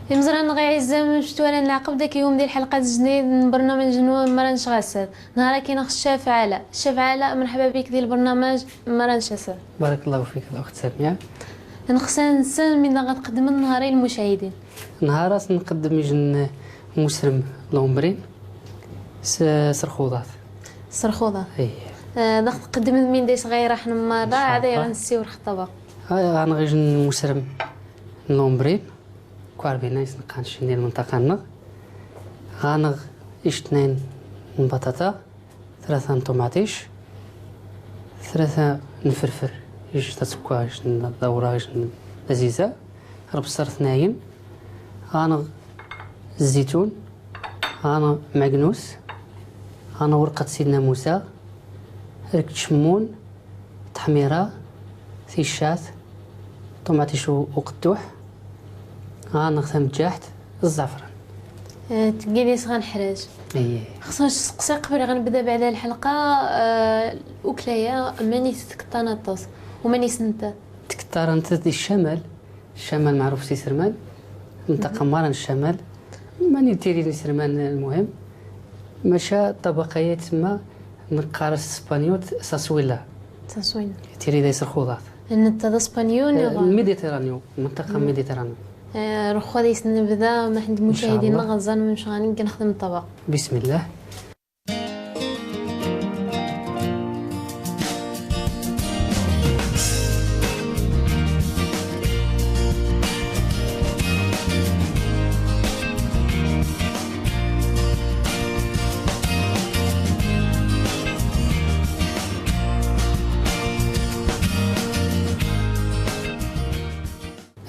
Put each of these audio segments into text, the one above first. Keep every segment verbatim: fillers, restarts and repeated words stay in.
Imẓerrn nneɣ iɛizzen, mec twala nlɛaqeb dak yum di lḥelqa tjnid n lbernamaj-nwen Mara Nec Ɣassad. Nehṛ akkin ɣ ccafɛala. Ccafɛala, merḥba bik di lbernamaj Mara Nec Ɣassad. Barak Llahu fik a lxt Samia. Nxes ad nssen min da ɣ tqeddmem nehṛ i lmucahidin. Nehṛ as nqeddem ijn n usrem lɣumrin s, s rxuḍat. S rxuḍat. Ih. Eh, da ɣ tqeddmem min da isɣayraḥen merra, ɛad ɣ nsiwel x ṭṭabaq. Ɣa-, ɣa nɣ ijn n usrem n lɣumrin. Kwarbenayen s nqqan cci-nni n lmenṭaqa-nneɣ. Ɣa nɣ ictnayn n baṭaṭa, tlata n ṭumaṭic, tlata n ferfer, ijn tasekka, ijn d awraɣ, ijn d aziza, rbṣer tnayen, ɣa nɣ zzitun, ɣa nɣ magnus, ɣa nɣ urqat Sidna Musa, rked cemmun, ṭṭeḥmira, ticat, ṭumaṭic u, uqedduḥ, ɣa nɣ tamǧaḥt, ẓẓɛefran. Eh, tgini s ɣa nḥraj. Ih. Xṣna nseqsi qbel ɣa nbda beɛda lḥelqa, eh, ukla-ya, mani tkeṭṭan aṭas, u mani s netta? Tkeṭṭarent di ccamal, ccamal meɛruf s iserman, menṭaqa merra n ccamal, mani tiri n iserman lmuhim, maca ṭṭabaq-aya tsemma neqqar-as s tespanyult saswila. Saswila. Tiri da is rxuḍat. Netta d aspanyul, eh, neɣ? Méditerranée, menṭaqa méditerranée. Eh, rxuḍ is nebda, ma ḥend mucahidin neɣ ẓan mec ɣa neg nexdem ṭṭabaq. Bismillah.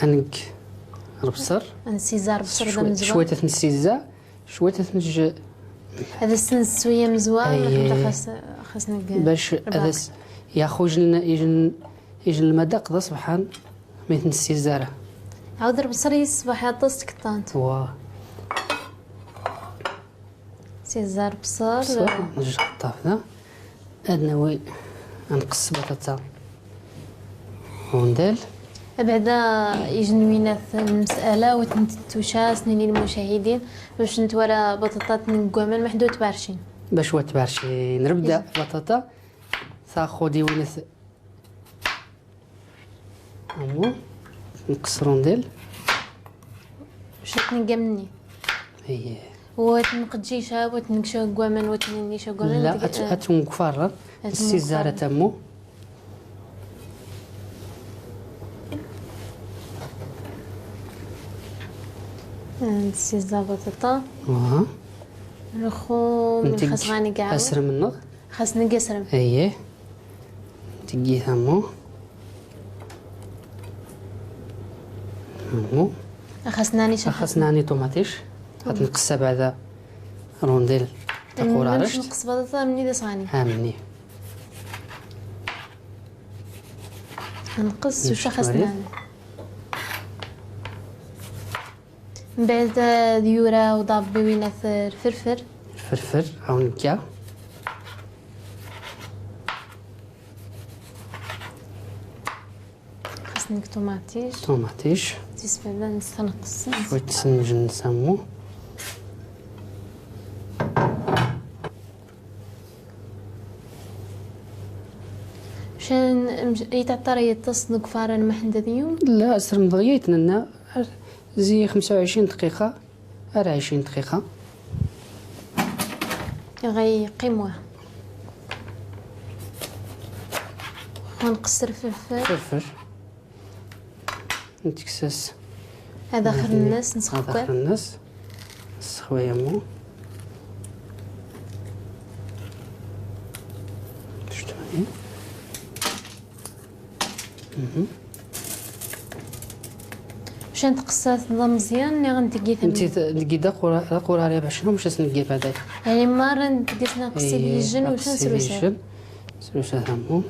Ad neg rbṣer. Ad nessizza rbṣer d amezwaru. Cwiṭ ad t-nessizza. Cwiṭ ad t-nj-. Ad as-nesseww amezwaru, ayyeh. Xas, xas neg. Bac ad as-, rbaṭ. Yaxu ijn, ijn, ijn lmadaq d aṣebḥan, mi t-nessizza ara. Ɛawed rbṣer yessebḥ aṭas tkeṭṭant. Wa. Sizza rbṣer. Rbṣer, nj xeṭṭaf da. Ad nawi, ad nqes baṭaṭa. Undal. Abɛda ijn winat lmes'ala, wa tntuca, as nini lmucahidin, bac ntwara baṭaṭa tneg waman, ma ḥedd wa tbarcin. Bac wa tbarcin. Nrbda baṭaṭa, taxud i winat. Amu, nqes rondel. Bac ad tneg amni. Ih. Wa tnqejjica, wa tnegca g waman, wa tnnica g waman. La, at, eh, at ungfarra. At ungfarra. Sizza ara tammu. Sizza baṭaṭa. Aha. Nxu, nti xas ɣa neg asrem-nneɣ. Xas neg asrem. Ayyeh. Tggi tammu. Tammu. Xas nani. Xas nani ṭumaṭic. Ad nqes abɛda rondel taqurarect. Nqes baṭaṭa amni d asɣani. Amni. Nqes s uca xas nani. Mbeɛd ad yura uḍabbi winat lferfer. Lferfer, aw nekka. Xas neg ṭumaṭic. Ṭumaṭic. Tisfada nessa nqessen. Cwiṭ s nj nsammu. Can, mc-, yetɛeṭṭar yeṭṭes deg ufaran ma ḥend ad yum? La, asrem dɣi yetnenna zi xemsa u ɛecrin dqiqa ar ɛecrin dqiqa. Ɣa yeqqim wa. Ɣa nqesser ferfer. Ferfer. Ntekkes-as. Ad axer-nnes, ad axer-nnes. Nsexway ammu. Can tqessat d ameẓyan, niɣ nteggi tammi? Nteggi da qura-, da qurari bac num cas neggi baday. Yani, marra nteggi s naqes i yijjen, u can srusa. Srusa ammu.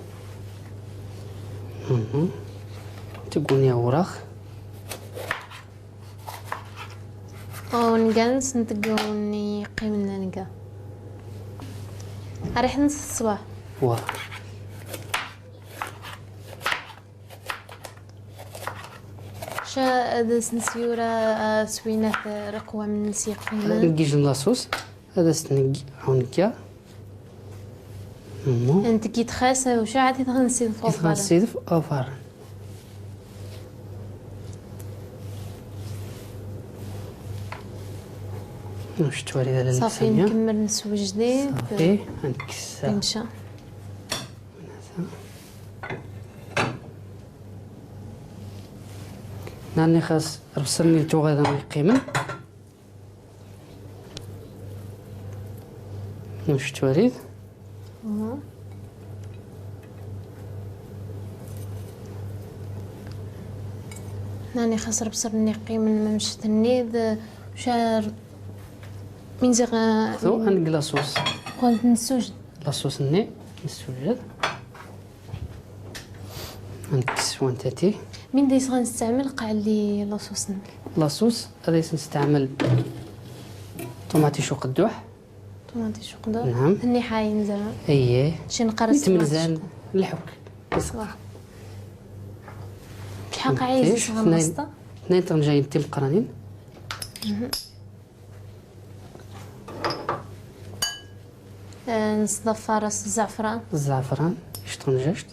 Mhm. Tegguni awraɣ. Ɣa wen-gans n teggawn-nni yeqqimen nga. Ar iḥen s ṣṣbeḥ. Wa. Ca ad as-nsyura, ah, s winat, ah, riqwam-nnes yeqqimen. Ad ngijen la sauce, ad as-t-neg-, aw negga. Mmo. Ntggi-t xas, u ca ad t-nsidef. Ad t-nsidef ɣer ufarren. Nux twari d lalla. Ṣafi, nkemmel neswejdi. Ṣafi, ad nkkes. Timca. Nani xas rebṣel-nni d tuɣada yeqqimen. Nux twarid. Mhm. Nani xas rebṣel-nni yeqqimen mamec-nni d ucar min ziɣ. Xtu, ad neg la sauce. Xwant nessujed. La sauce-nni nessujed. Ad nkkes wantati. Min da yesɣan nesteɛmel qeɛli la sauce-nni. La sauce, ad as-nesteɛmel ṭumaṭic uqedduḥ. Ṭumaṭic uqedduḥ. Naɛam. Nni ḥayen zama. Iye. Ci nqar nitmenza lḥuk. Wah. Lḥaq ɛiz tnayn, tnayn tɣenjayin timeqqranin. Mhm. Eh, nesḍafar-as zzɛefran. Zzɛefran, ic tɣenjact.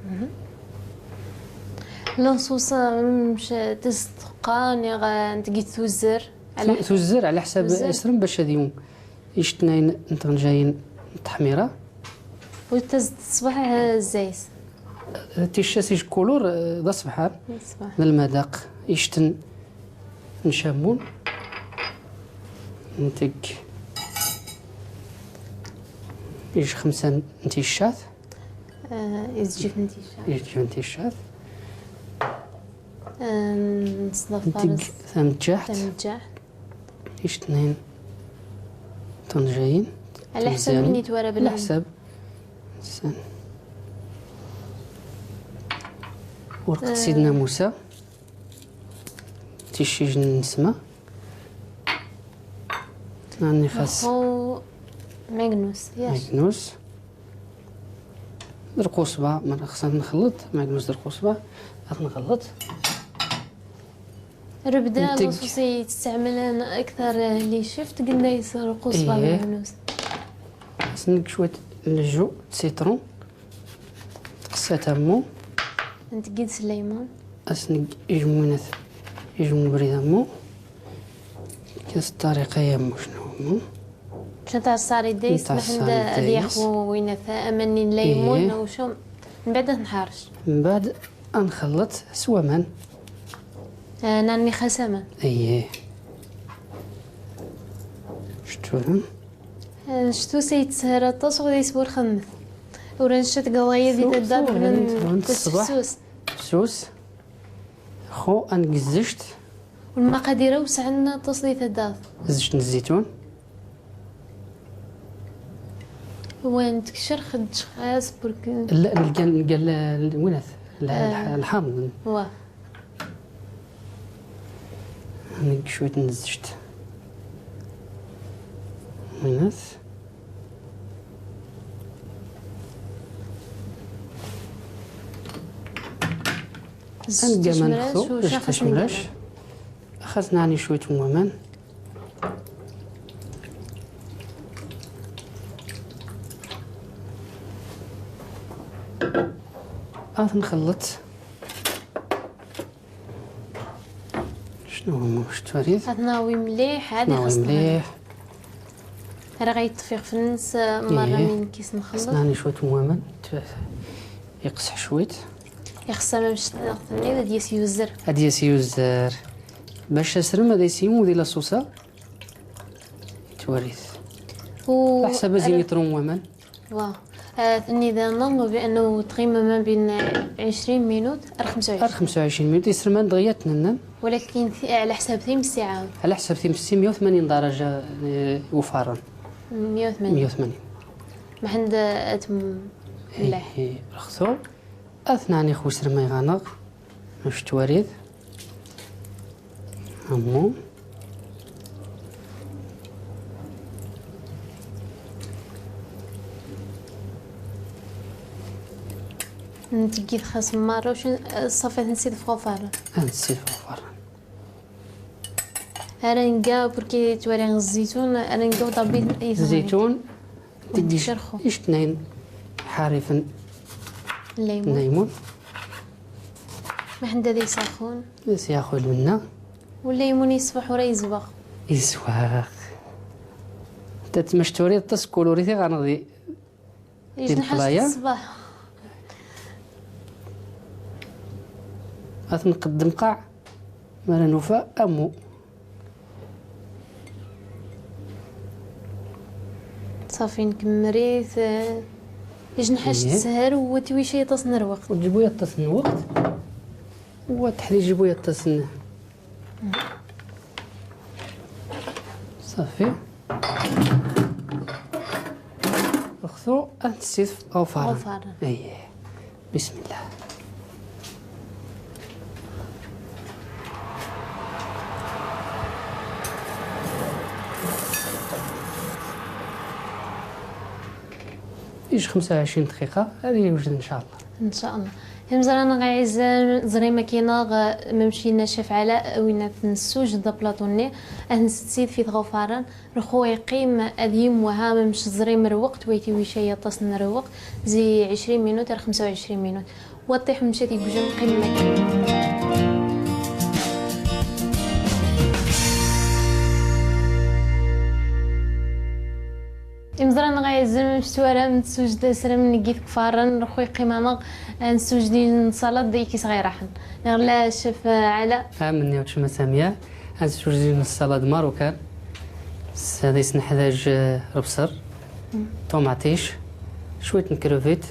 Mhm. La sauce, eh, mec, tezdeqa, niɣ, eh, ntgit tuzzer. Tu-, tuzzer, ɛla ḥsab isrem bac ad yum ic tnayn n tɣenjayin n tteḥmira. Ur tazd ṣṣbeḥ, eh, zzayt. Ticcas ij kulur, eh, d aṣebḥan. D aṣebḥan. D lmadaq, icten n cammun. Nteg ij xemsa n ticcat. Eh, ij ǧif n ticcat. Ij ǧif n ticcat. Eh, nesḍafar. Nteg tamejjaḥt. Tamejjaḥt. Ic tnayn tɣenjayin. Ɛla ḥsab min itwara blan. Ɛla ḥsab. San. Urqet Sidna Musa. Ticcij n nnessma. Nani xas. Xu magnus, yes. Magnus. D lqusba, ma xas ad nxelleḍ, magnus d lqusba, ad nxelleḍ. Rebda la sauce i testeɛmalen akter, eh, li chef, tgenda yesser lqusba. Iye. Magnus. As neg cwiṭ n lju, citron, tqessat ammu. Ntgid s leymun. As neg ijmmunat, ijmu ubrid ammu. Kas ṭṭariqa ya mmu cnu mmu. Tlata ɛṣari dayes, tlata ɛṣari dayes. Ad yaxu winat aman n leymun, iye. Ucum. Mbeɛd ad nḥarec. Mbeɛd ad nxelleḍ s waman. Eh, nani xas aman. Iye. Ctu. Eh, ctu sa yetshar aṭas, ur yeswur xemmet. Ur nca tgawayi di tadda, ur n-, tefsus. Tefsus. Xu ad neg zzejt. Lmaqadir-a wesɛen aṭas di taddart. Zzejt n zzitun. Wa ntekcer xedc xas, porque. La, nlgan, nlgan, winat, lḥ-, lḥ-, lḥamḍ. Wa. Neg cwiṭ n zzejt. Winat. Ad neg aman xtu, zzejt timrac. Xas nɛni cwiṭ n waman. Ad nxelleḍ. Cnu mmu, ctu arid. Ad nawi mliḥ, ad nawi mliḥ. Ara ɣa yeṭṭef ixef-nnes, eh, merra. Iye. Mi nekkis nxelleḍ. Xas nɛni cwiṭ n waman, yeqseḥ cwiṭ. Ixeṣṣa ma mec tnniḍ, ad yas yuzzer. Ad yas yuzzer. Bac asrem ad as yum di la sauce-a. Yettwarid. Ɛla ḥsab ad as yum yiṭru n waman. Wa. Eh, tnniḍ-aneɣ bi annahu tɣima ma bin ɛecrin minut ar xemsa u ɛecrin. Ar xemsa u ɛecrin minut, isrem-an dɣi ad tnennem. Walakin ti-, ɛla ḥsab timsi ɛawed. Ɛla ḥsab timsi, meyya u tmanyin daraja, eh, ufarren. Meyya u tmanyin. Meyya u tmanyin. Mḥend ad tm-, mliḥ. Ihi, lxtu. Ad t-nɛni xu isrem-a iɣ-aneɣ. Mec twarid. Ammu. Nteggi xas marra, u cen, ṣafi, ad t-nsidd f iɣefaren. Ad t-nsidd f iɣefaren. Ara nga, burki twari zzitun, ara nga uḍabbi i zzitun. Ticcerxu. Icetnayen ḥarifen. Llaymun. Llaymun. Mḥend ad isaxun. Ad isaxu lmenna. U llaymun yesbeḥ ur izwax. Izwax. Tatmact ur iṭṭes kuluri tiɣanɣ di. Yejneḥ-as ṣṣbeḥ. Ad t-nqeddem qaɛ, mi ara nufa amu. Ṣafi, nkemmer-it, eh, yejneḥ-as ssher, u tiwica yaṭas n lweqt. U tjibu yaṭas n lweqt. U teḥdiǧ ibu yaṭas n صافي. اختو، انت سيف اوفر. اوفر. ايه. بسم الله. يجي خمسة وعشرين دقيقة، هذه يوجد إن شاء الله. إن شاء الله. Imẓerralen iɛezzan, ẓrim akkin, eh, mamec inna Ccaf Ɛla, winna ad nessewjed apluṭu-nni, ad nsidd f iɣefaren, rxu iqqim ad yimwaha, mamec ẓrim lweqt, wayt iwica yaṭas n lweqt, zi ɛecrin minut ar xemsa u ɛecrin minut. Wa ṭṭiḥ mcat igujam, qqim akkin. Imẓerralen iɛezzan, mamec twaram, nessewjed asrem n yigefaren, rxu iqqim-aneɣ, ad nessewjed yiwen n ṣṣalad i kis ɣ iraḥen. Neɣ la, Ccaf Ɛla? Amenni utcma Samia, ad nessewjed yiwen n ṣṣalad marukan. S-, ad isneḥdaǧ, eh, lebṣel, ṭumaṭic, cwiṭ n kruvit,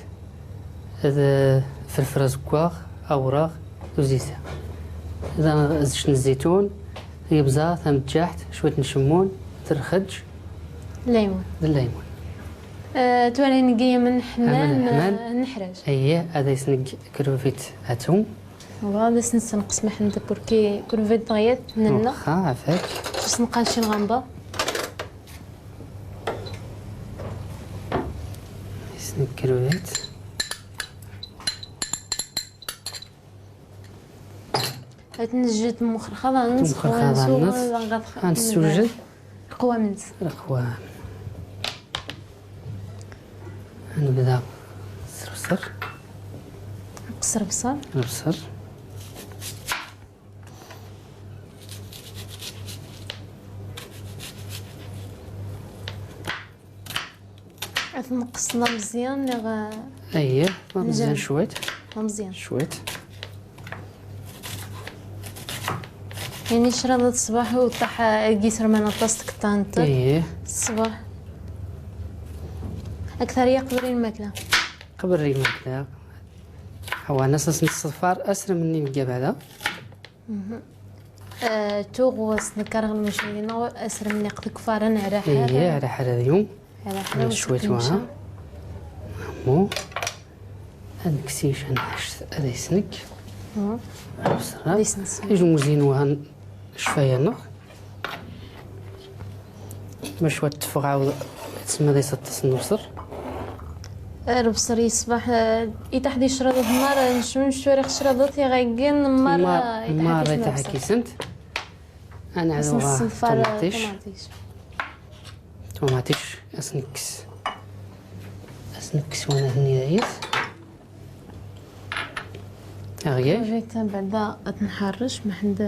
d ffelfel azeggaɣ, awraɣ, d uzizan. D cwiṭ n zzitun, ibẓa, tameččaḥt, cwiṭ n cemmun, d lxeǧǧ. Llaymun. D llaymun. Eh, twari ngi aman ḥman, aman ḥman. Eh, neḥraǧ. Ayyeh, ad as-neg kruvit atum. Wa, ad as-nessenqes mḥend, burki kruvit dɣa yat nenna. Waxa, ɛafak. Sus nqal ci lɣamba. Isneg kruvit. Ad t-nejjed temxerxaḍ-nnes, temxerxaḍ-nnes, ad nessewjed. Leqwam-nnes. Leqwam. Ad nebda s lebṣel. Nqeṣṣer lebṣel. Lebṣel. Ad t-nqeṣṣer d ameẓyan neɣ? Ayyeh, d ameẓyan cwiṭ. D ameẓyan. Cwiṭ. Yeɛni crab ṣṣbeḥ u ṭṭaḥ, eh, deg iserman aṭas tkeṭṭant. Ayyeh. Ṣṣbeḥ. Akter yaqbel lmakla. Qbel lmakla. Awa, ad as-nesseḍfar asrem-nni n gabada. Mhm. Eh, tuɣ s nekkareɣ lmucayna, asrem-nni ɣ tkfaren, ara ḥara. Ihi, ara ḥara d yum. Ara ḥara cwiṭ wa. Mo. Ad nekkes ican ḥact, ad isneg. Mhm. Ad isneg. Ijmuzin wa n ccfaya-nneɣ. Bac wa teffeɣ, ɛawed tsemma d iseṭṭes n ubṣer. Lebṣer yesbeḥ, eh, itaḥ di ccraḍat, mar necmen cwari ccraḍat iɣeggen, mar, mar itaḥ itaḥ kisent. Ad neɛdu ɣer ṭumaṭic. Ṭumaṭic, as nekkes. As nekkes wanat-nni dayes. Aɣyay. Jayt bɛda ad nḥerrec, mḥend.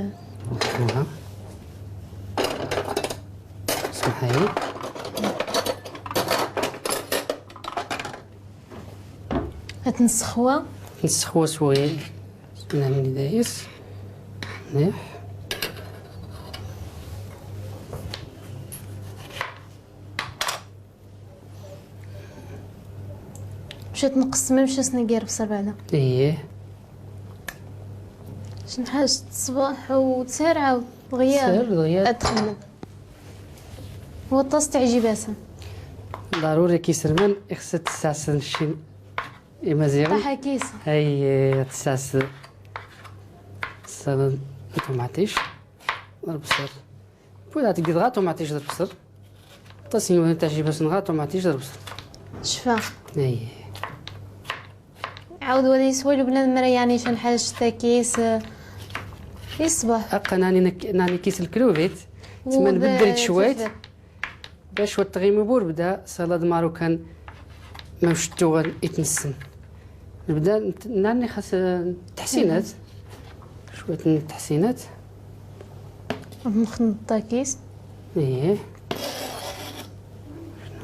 Aha. Smaḥ-iyi. Ad t-nessexwa. Nessexwa s wayay. Nɛmel dayes. Mliḥ. Mec ad t-nqeṣṣem, mec ad s-neg lebṣel bɛda. Iyyeh. Cen ḥaǧ ṣṣbeḥ u tserɛa u dɣya. Tserɛa u dɣya. Ad txemmem. Waṭas teɛjib-asen. Ḍaruri k iserman, ixṣṣ ad tessɛsed cci n Imaziɣen. Ṭaḥ akis. Ay, ad tessɛsed ṣṣalad n ṭumaṭic, d lebṣel. Wid ad tgid ɣa ṭumaṭic d lebṣel. Aṭas n yiwet teɛjib-asen ɣa ṭumaṭic d lebṣel. Cfa. Ay. Ɛawd wali s walu bnadem ara yaɛni canḥac takis, eh, i ṣṣbeḥ. Aqqa nani nek-, nani kis lkruvit. Tma nbeddel cwayt. Bac wa tɣimi bur bda salad marukan ma mc tuɣan itnessen. Nbda nt-, nani xas, eh, tḥsinat. Cwayt n tḥsinat. Nxnḍ takis. Ih.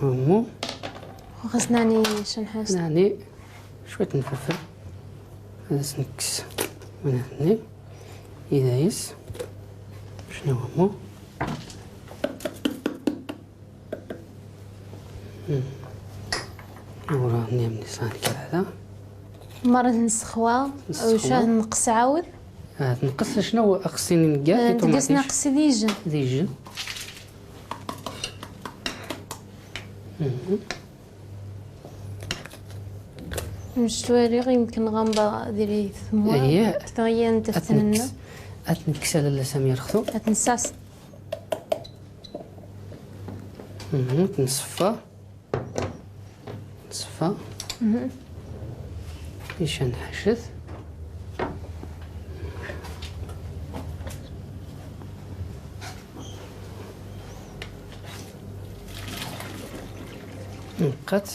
Nhumu. Xas nani canḥac. Nani. Cwayt n lflfel. Ad as-nekkes. Wana-nni. Idayes. Cnu wammu. Hmm. Ura nni am nisan kra da. Mara nessexwa, nessexwa. Uca nqes ɛawd? Ah, nqes cnu aqessin n gga, eh, i tumatic. Nqes d ijen. D ijen. Mhm. Mc twari yemken ɣanba diri tmwa. Ih. Kta yan teften-nneɣ. Ad nekkes ala la Samir xtu. Ad nessas. Mhm, nṣeffa. Nṣeffa. Mhm. Ican ḥacet. Nqat.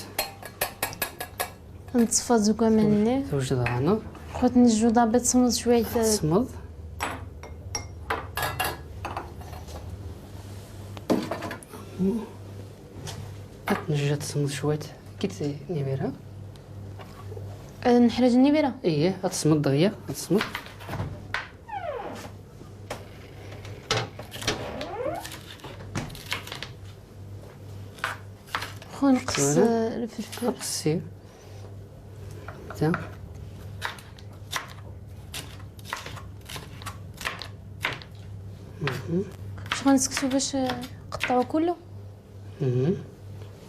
Nṣeffa zug aman-nni. Tewjed ɣaneɣ. Xut nejju ḍabit smḍ cwayt. Smḍ. Ad nejja tesmḍ cwayt. Kit nibira. Ad neḥraj nibira? Ih, ad tesmḍ dɣiya, ad tesmḍ. Xo nqes, eh, lfelfel. Nqessi. Da. Mhm. Cɣal seksu bac, eh, qeṭṭɛu kullu? Mhm.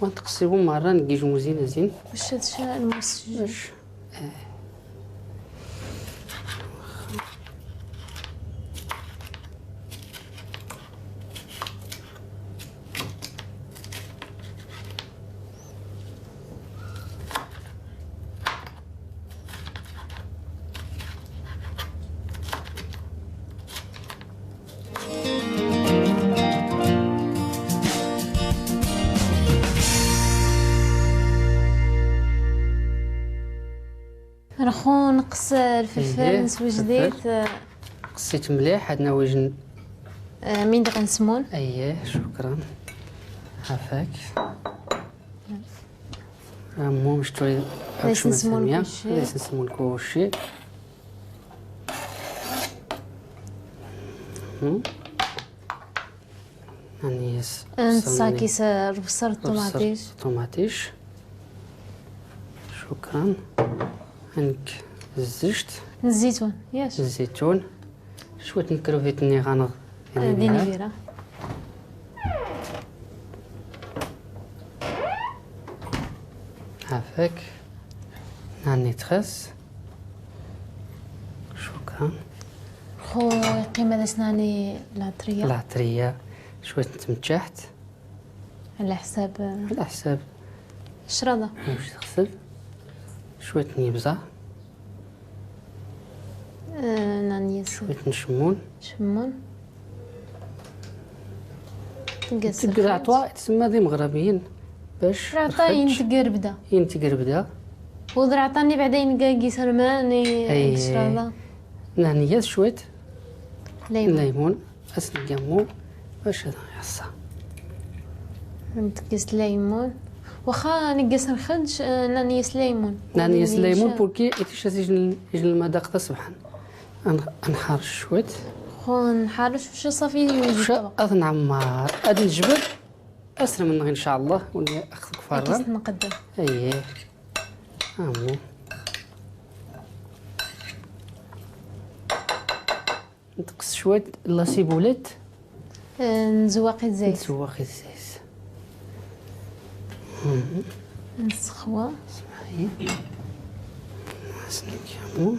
Wa tqessibu marra n gijmuzin azin. Bac ad ca lmusj. Bac. Eh. Rxu nqes lfelfel, ih, neswejdit. Qessit mliḥ, ad nawi jen. Eh, min dɣa nsmun. Ih, cukran. Afak. Ammu mc turi. Ad as-nsmun kulci. Ad as-nsmun kulci. Hmm. Nani-as. Nṣa kis lbṣel d ṭumaṭic. Ṭumaṭic. Cukran. Ad nekk zzejt. N zzitun, yac? N zzitun. Cwiṭ n kruvit-nni ɣanɣ. Ad inibira. Afak. Nani txes. Cukran. Xo iqqim ad as-nani lɛeṭriya. Lɛeṭriya. Cwiṭ n tmeččaḥt. Ɛla ḥsab. Ɛla ḥsab. Ccrada. Mc txseb. Cwiṭ n yibẓa. Eh, nani-as. Cwiṭ n cemmun. Cemmun. Tegga s lxelǧ. Lɛeṭa tsemma d imeɣrabiyen. Bac lɛeṭa lxelǧ. Yin tgerrbda. Yin tgerrbda. U d lɛeṭa-nni beɛda yin gga g iserman, i, ay, g ccrada. Nani-as cwiṭ. Laymun. Laymun. As-negga ammu bac ad iɛeṣṣa. Ntekkes laymun. Waxa negga s lxelǧ, eh, nani-as laymun. Nani-as laymun, purki itic as ijn, ijn lmadaq tasebḥan. Ad n, ad nḥarec cwiṭ. Xo nḥarec, uca ṣafi yewjed ṭṭbaq. Ad nɛemmar, ad nejbed asrem-nneɣ, in ca Allah, u nexdem kfarran. Ad nqeddem. Ayyeh. Ammu. Nteqqes cwiṭ la ciboulette. Eh, nzewwaq-it zzayt. Nzewwaq-it zzayt. Mhm. Nsexwa. Smaḥi. As-nkamu.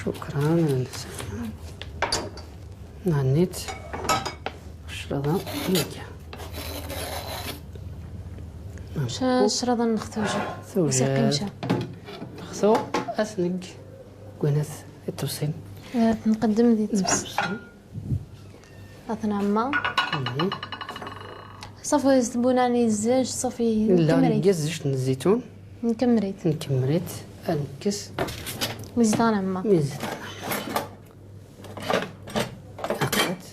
Cukran. Nannit. Crḍa. Mika. Ca-, crḍa nneɣ tewjed. Tewjed. Mca. Nextu, as neg. Gwnat, iṭebsin. Eh, tnqeddem di ṭebsin. Atnamma. Mhm. Ṣafi, tbuna n izzaj, ṣafi, la, nkemmrit. Neg izzaj n zzitun. Nkemmrit. Nkemmrit, ad nekkes. Mizdan amma. Mizdan. Aqat.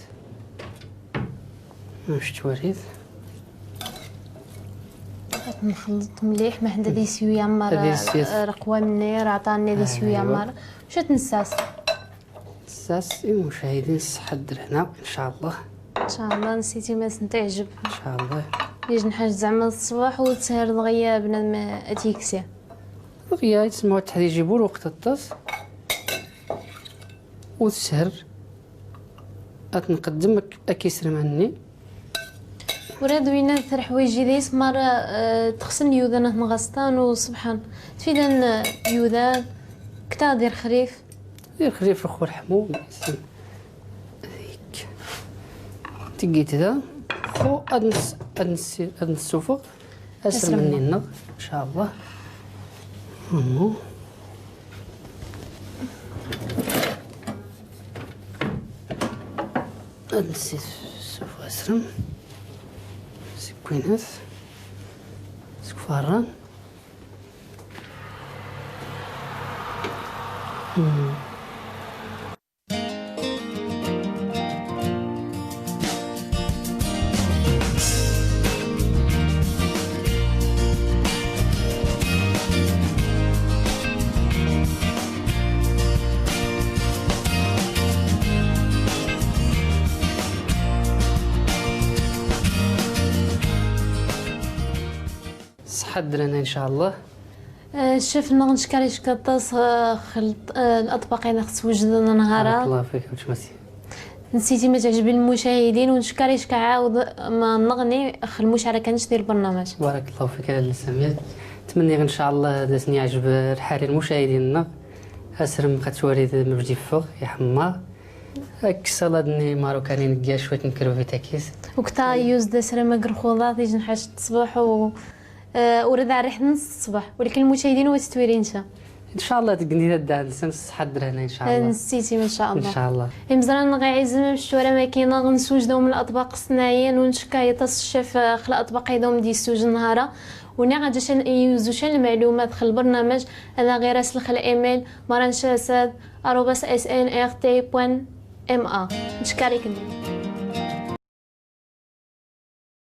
Mec twarit. Ad nxelleḍ mliḥ, ma ḥedd ad yeswi yamer, ad yeswi. Eh, raqwa-nni, raṭa-nni ad yeswi yamer. Aywa. Mec ad nessas. Sas imucahidin, ṣṣeḥa d lehna, ncallah. Ncallah, nsiti ma sen-teɛjeb. Ncallah. Yij nḥaǧ zeɛma ṣṣbeḥ u teshar dɣi bnadem ad t-yeksi. Dɣi, yettsemma ad teḥdiǧi bu lweqt aṭas. U teshar ad nqeddem ak-, akisrem-nni. Ula d winna terḥwiji dis mara, eh, texsen yudan ad ten-ɣastan u ṣebḥan. Tfidan, eh, yudan, kta di lexrif. Di lexrif xu lḥmu, dik. Tigit da, xu ad nes-, ad nes-, ad nessufeɣ asrem-nni-nneɣ, ncallah. Mmu. Ad nessufeɣ asrem. Seg winat. Seg ufarran. Hmm. Ṣṣeḥa d lehna, ncallah. Eh, ccaf-nneɣ, ncekkeṛ icek aṭas, eh, x l-, eh, laṭbaq i ɣ-d-swejden nnhar-a. Barakallahu fik, a Masi. Nsiti ma teɛǧeb lmucahidin, u ncekkeṛ icek ɛawed ma neɣni x lmucarakat di lbernameǧ. Barakallahu fik a lalla Samia. Ttmenniɣ ncallah ad asen-yeɛjeb lḥal i lmucahidin-nneɣ. Asrem xa t-twarid mebj iffeɣ, iḥemmeṛ. Ak ṣṣalad-nni marukan i negga cwiṭ n kruvit akis. U kta yuz d asrem ag lxuḍar, tij nḥaǧ ṣṣbeḥ u Eh, ur d rriḥ n ṣṣbeḥ, walakin lmucahidin wa ttwiri nca. Ncallah deg nni da nsen ṣṣeḥa d lehna, ncallah. Nsiti, ncallah. Ncallah. Imezran-nneɣ iɛizzen, amcečč wara makina, nsujed-awem laṭbaq ṣṣnayen, u ncekkeṛ aṭas ccaf, eh, x laṭbaq i d-awem d-yessujed nnhar-a. U nniɣ-aǧ aca n, yuz uca n lmeɛlumat x lbernameǧ, ad aɣ-iraslx l email, maranchasad arobase S N R T point M A. Ncekkeṛ-iken.